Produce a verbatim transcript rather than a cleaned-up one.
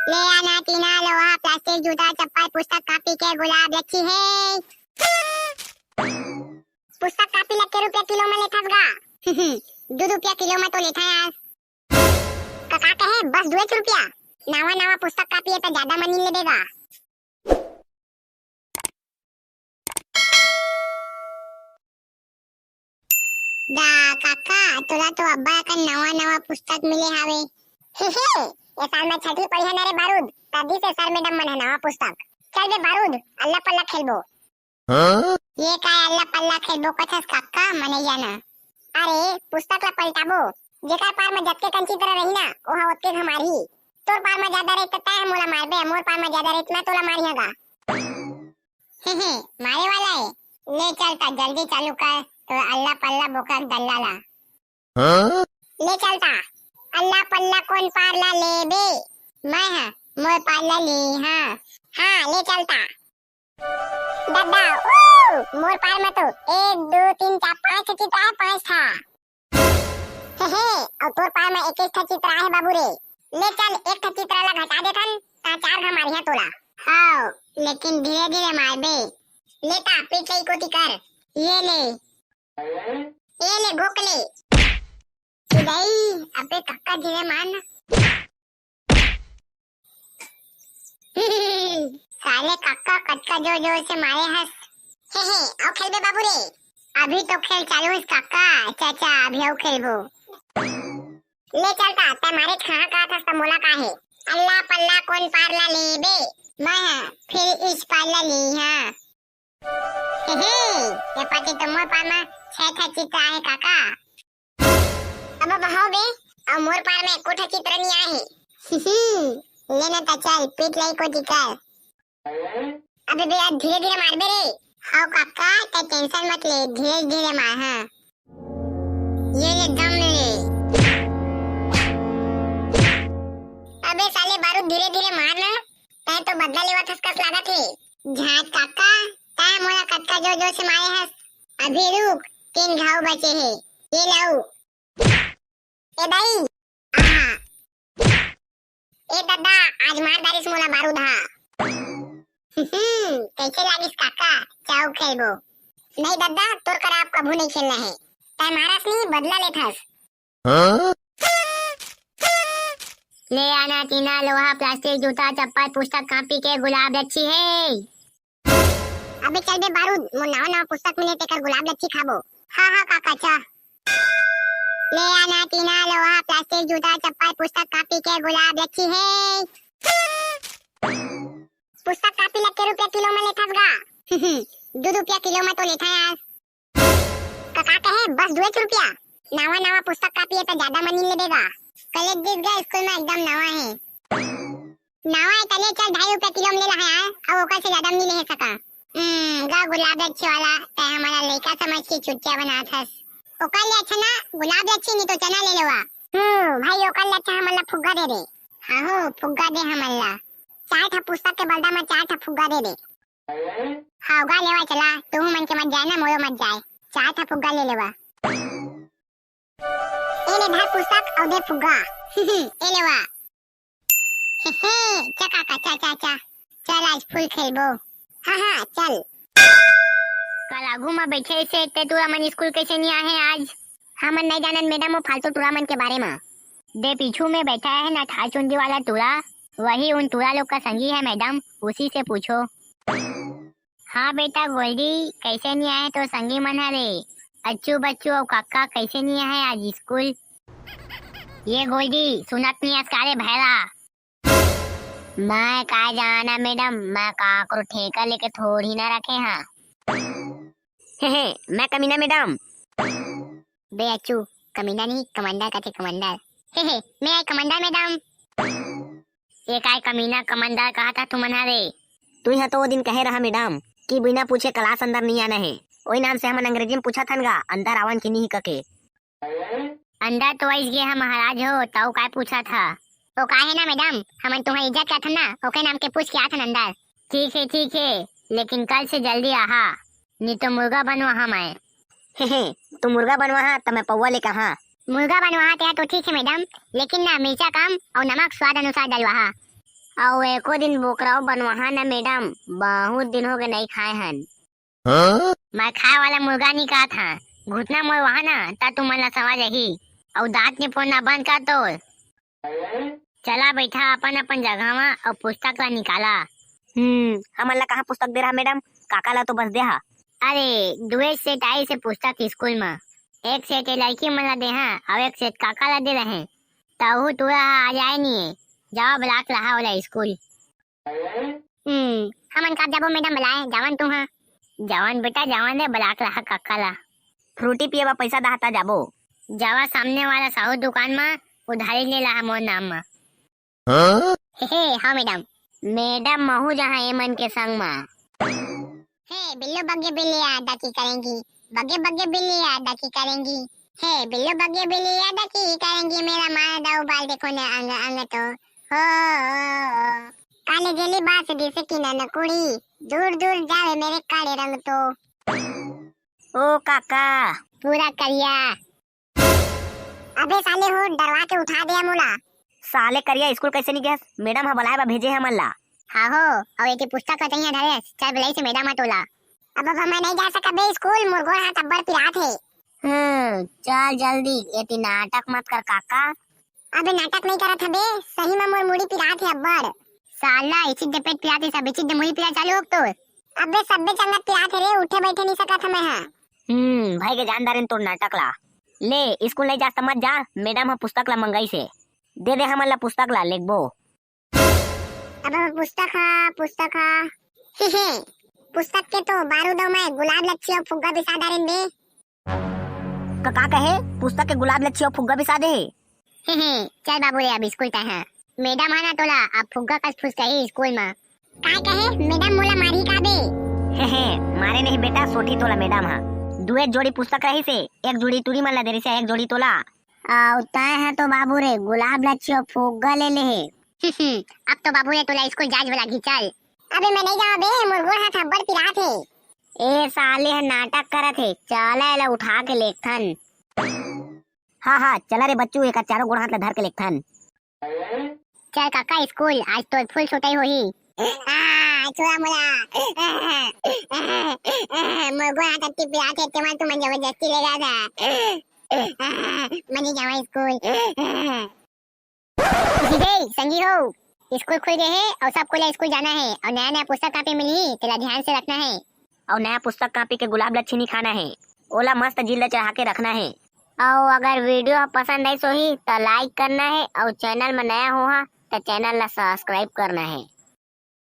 ले आना टीना, लोहा, प्लास्टिक, जूता, चप्पल, पुस्तक, कॉपी के गुलाब लच्छी हे। पुस्तक कॉपी ला के रुपया किलो में लेथस गा? दू रुपया किलो में तो लेथा यार। का, का कहे, बस दुएच रुपया? नावा नावा पुस्तक कॉपी हे त ज्यादा मनी लेबे गा। गा काका, तोला तो अब्बड़ अकन नवा नवा पुस्तक मिले हावे। हे हे, ए साल मैं छठी पढ़िया ना रे बारूद, तभी से सर मैडम मन है नवा पुस्तक। चल बे बारूद, अल्ला पल्ला खेलबो। हाँ? ये काय अल्ला पल्ला खेलबो कथस काका, मनैया ना। अरे, पुस्तक ला पलटाबो, जेकर पार में जतके कन चित्र रही ना, ओहा ओतके घमारही। तोर पार में ज्यादा रही त तैं मोला मारबे, मोर पार में ज्यादा रही त मैं तोला मारिहा गा। हे हे, मारे वाला हे। ले चल त जल्दी चालू कर, तो अल्ला पल्ला बोकरा के दल्ला ला। हाँ? ले चल त, अल्ला पल्ला कोन पार ला लेबे? मैं हा, मोर पार ला ले, हाँ। हाँ, ले चल त। ददा, ओ, मोर पार में तो एक, दो, तीन, चार, पाँच ठा चित्र आय, पाँच ठा। हे हे, अउ तोर पार में एक ठा चित्र आय हे बाबू रे। ले चल, एक ठा चित्र ला घटा देथन, ता चार घमारिहा तोला। हाँ, लेकिन धीरे धीरे मारबे। ले ता, पीठ लई कोती कर। ये ले। ये ले, घोक ले। ए दाई, अबे कक्का धीरे मार ना। साले कक्का कतका जोर जोर से मारे हस। हे हे, अउ खेलबे बाबू रे। अभी तो खेल चालू हिस कक्का, चाचा, अभी अउ खेलबो। ले चल ता, तै मारे खाहा का थस त मोला का हे। अल्ला पल्ला कोन पार ला लेबे? मैं हा, फिर इस पार ला ली हाँ। हे हे, ये पाती तो मोर पार में छह ठा चित्र आहे काका। अब बहाओ बे, अउ मोर पार में एको ठा चित्र नहीं आहे। ले ना त चल, पीठ लई कोती कर। अबे बे, आज धीरे धीरे मारबे रे। हाँ काका, तै tension मत ले, धीरे धीरे मार, हाँ। ये ले दम ले। अबे साले बारूद, धीरे धीरे मार ना, तै तो बदला लेवत हस कस लागत हे। झांट काका, तै मोला कतका जोर जोर से मारे हस। अभी रुक, तीन घाव बचे हे, ये लाऊ। ए दाई, आहा। ए ददा, आज मार डारिस मोला बारूद हा। हम्म, कैसे लागिस काका? चाउ खेलबो। नहीं ददा, तोर करा अब कभू नहीं खेलना है। तै मारस नहीं, बदला लेथस। हाँ? ले आना टीना, लोहा, प्लास्टिक, जूता, चप्पल, पुस्तक, कॉपी के गुलाब अच्छी है। अबे चल बे बारूद, मोर नवा नवा पुस्तक मिले तेकर गुलाब लच्छी खाबो। हाँ हाँ काका, चा। ले आना टीना, लोहा, प्लास्टिक, जूता, चप्पल, पुस्तक, कॉपी के गुलाब लच्छी हे। पुस्तक कॉपी ला के रुपया किलो में लेथस गा? दू रुपया किलो में तो लेथा यार। का, का कहे, बस दुएच रुपया? नवा नवा पुस्तक कॉपी हे त ज्यादा मनी लेबे गा। कॉलेज दिस गा, स्कूल में एकदम नवा हे। नवा हे तले चल ढाई रुपया किलो में ले ला यार, अउ ओकर से ज्यादा में नहीं ले सका। हम्म, गा गुलाब लच्छी वाला, तै हमला लइका समझ के चुतिया बनात हस। ओकर ले अच्छा ना गुलाब लच्छी, नहीं तो चना ले लेवा। हम्म, भाई ओकर ले अच्छा हमला फुग्गा दे दे। हाँ हो, फुग्गा दे हमला। चार ठा पुस्तक के बदला में चार ठा फुग्गा दे दे। हाँ गा लेवा चला, तुहू मन के मत जाए ना, मोरो मत जाए। चार ठा फुग्गा ले लेवा। ए ले धर पुस्तक अउ दे फुग्गा। ए लेवा। हे हे, चा काका, चा, चा, चा। चल आज फुल खेलबो। हाँ, हाँ, चल। कल आगू म बैठे से ते टूरा मन स्कूल कैसे नहीं आए हैं आज? हमन नहीं जानन मैडम, वो फालतू टूरा मन के बारे में। दे पीछू में बैठा है ना ठार चुंदी वाला टूरा, वही उन टूरा लोग का संगी है मैडम, उसी से पूछो। हाँ बेटा गोल्डी, कैसे नहीं आए तो संगी मन हरे? अच्छू बच्चू अउ काका कैसे नहीं आए आज स्कूल? ये गोल्डी, सुनत नहीं हस का रे भैरा? मैं का जाना मैडम, मैं काकरो ठेका लेके थोड़ी ना रखे हाँ। हे हे, मैं कमीना मैडम। बे अच्छू, कमीना नहीं, कमांडर कथे, कमांडर। हे हे, मैं आई कमांडर मैडम। ये काय कमीना कमांडर कहा था तुमन हरे? तुई ह तो वो दिन कहे रहा मैडम कि बिना पूछे क्लास अंदर नहीं आना है। वही नाम से हमन अंग्रेजी में पूछत हन गा, अंदर आवन कि नहीं कके। अंदर तो आइस गे हा महाराज हो, तऊ काय पूछत हा? ओ का हे ना मैडम, हमन तुम्हारी इज्जत करथन ना, ओके नाम के पूछ के आथन अंदर। ठीक है, ठीक है, लेकिन कल से जल्दी आहा, नहीं तो मुर्गा बनवा हा मैं। हे हे, तू मुर्गा बनवा हा त मैं पौवा ले कहा। मुर्गा बनवा हा तेरा तो ठीक है मैडम, लेकिन ना मिर्चा कम और नमक स्वाद अनुसार डलवा हा। अउ एको दिन बोकराव बनवाहा ना मैडम, बहुत दिन होगे नइ खाए हन। हाँ? मैं खाए वाला मुर्गा नइ कहत हँव, घुटना मोड़वाहा ना, त तुमन ला समझ आही। अउ दांत नइ फोड़ना बंद कर तो। चला बइठा अपन अपन जगह मा अउ पुस्तक ला निकाला। हम्म, हमन ला कहाँ पुस्तक दे रहा मैडम? काका ला तो बस दे हा। अरे, दुए सेट आइस हे पुस्तक स्कूल मा। एक सेट ए लड़की मन ला दे हा, अउ एक सेट काका ला दे रहे। तहू टूरा हा आ जाए नइ हे। जावा ब्लॉक लाहा ओला स्कूल। हम्म, हमन का जाबो मैडम बलाए, जावन तू हा। जावन बेटा, जावन दे ब्लॉक लाहा काका ला। फ्रूटी पिए बर पैसा दहा ता जाबो। जावा सामने वाला साहू दुकान मा उधारी ले लाहा मोर नाम मा। हाँ? हे, हे, हाँ मैडम। मैडम महू जाहा एमन के संग मा। हे बिल्लू बग्गे बिल्लिया डकी करेंगी, बग्गे बग्गे बिल्लिया डकी करेंगी। हे बिल्लू बग्गे बिल्लिया डकी करेंगी, मेरा मार दो बाल देखो ने अंग अंग तो। हो, हो, हो। काले जेली बास दिसे कि ना न कुड़ी, दूर दूर जावे मेरे काले रंग तो। ओ काका। पूरा करिया। अबे साले हो, डरवा के उठा दे मोला। साले करिया स्कूल कैसे नइ गेस? मैडम हा बलाए बा भेजे हे हमन ला। हाँ हो, अउ एती पुस्तक ला तइहाँ धरे, चल बलाइस हे मैडम हा तोला। अब, अब मैं नइ जा सकत बे स्कूल, मोर गोड़ हाथ अब्बड़ पिरात हे। हम्म, चल जल्दी, एती नाटक मत कर काका। अबे नाटक नइ करत हबे, सही मा मोर मुड़ी पिरात हे अब्बड़। साला, इचित दे पेट पिरात हे, सब इचित दे मुड़ी पिरा चालू होग तो। अबे सब्बे चंगत पिरात हे रे, उठे बइठे नइ सकत हँव मैं हा। हम्म, भाई के जान डारेन तोर नाटक ला। ले, स्कूल नइ जास त मत जा, मैडम हा पुस्तक ला मंगाइस हे। दे दे हमन ला पुस्तक ला, लेखबो। अब पुस्तक हा, पुस्तक हा। हे, हे, पुस्तक के तो बारूद अउ मैं गुलाब लच्छी अउ फुग्गा बिसा डारेन बे। का, का कहे? पुस्तक के गुलाब लच्छी अउ फुग्गा बिसा दे हे? हे, हे, चल बाबू रे, अब स्कूल तय हे। मैडम हा ना तोला अब फुग्गा कस फुसकाही स्कूल मा। काय कहे? मैडम मोला मारही का बे? हे, हे, मारे नहीं बेटा, सोटी तोला मैडम हा। दुए जोड़ी पुस्तक रहिस हे, एक जोड़ी टूरी मन ला दे रहिस हे, एक जोड़ी तोला। अउ तय हा तो बाबू रे, गुलाब लच्छी अउ फुग्गा ले ले हे। अब तो बाबू रे तोला स्कूल जाए बर लागही, चल। अबे मैं नइ जावँव बे, मोर गोड़ हाथ अब्बड़ पिरात हे। ए साले ह नाटक करत हे, चला एला उठा के लेगथन। हाँ, हाँ, चला रे बच्चू, एकर चारों गोड़ हाथ ला धर के लेगथन। चल काका स्कूल, आज तो फुल सुताई होही। आ, छोड़ा मोला। मोर गोड़ हाथ अति पिरात हे, तेमा तुमन जबरदस्ती लेगथव। मैं नइ जावँव स्कूल। जी, संगी हो, स्कूल खुल गे हे अउ सब कोई ला स्कूल जाना हे अउ नया नया पुस्तक कॉपी मिलही, तेला ध्यान से रखना हे। अउ नया पुस्तक कॉपी के गुलाब लच्छी नइ खाना हे, ओला मस्त जिल्ला चढ़ा के रखना हे। अउ अगर वीडियो ह पसंद आइस होही त like करना हे अउ चैनल म नया होहा त चैनल ला subscribe करना हे।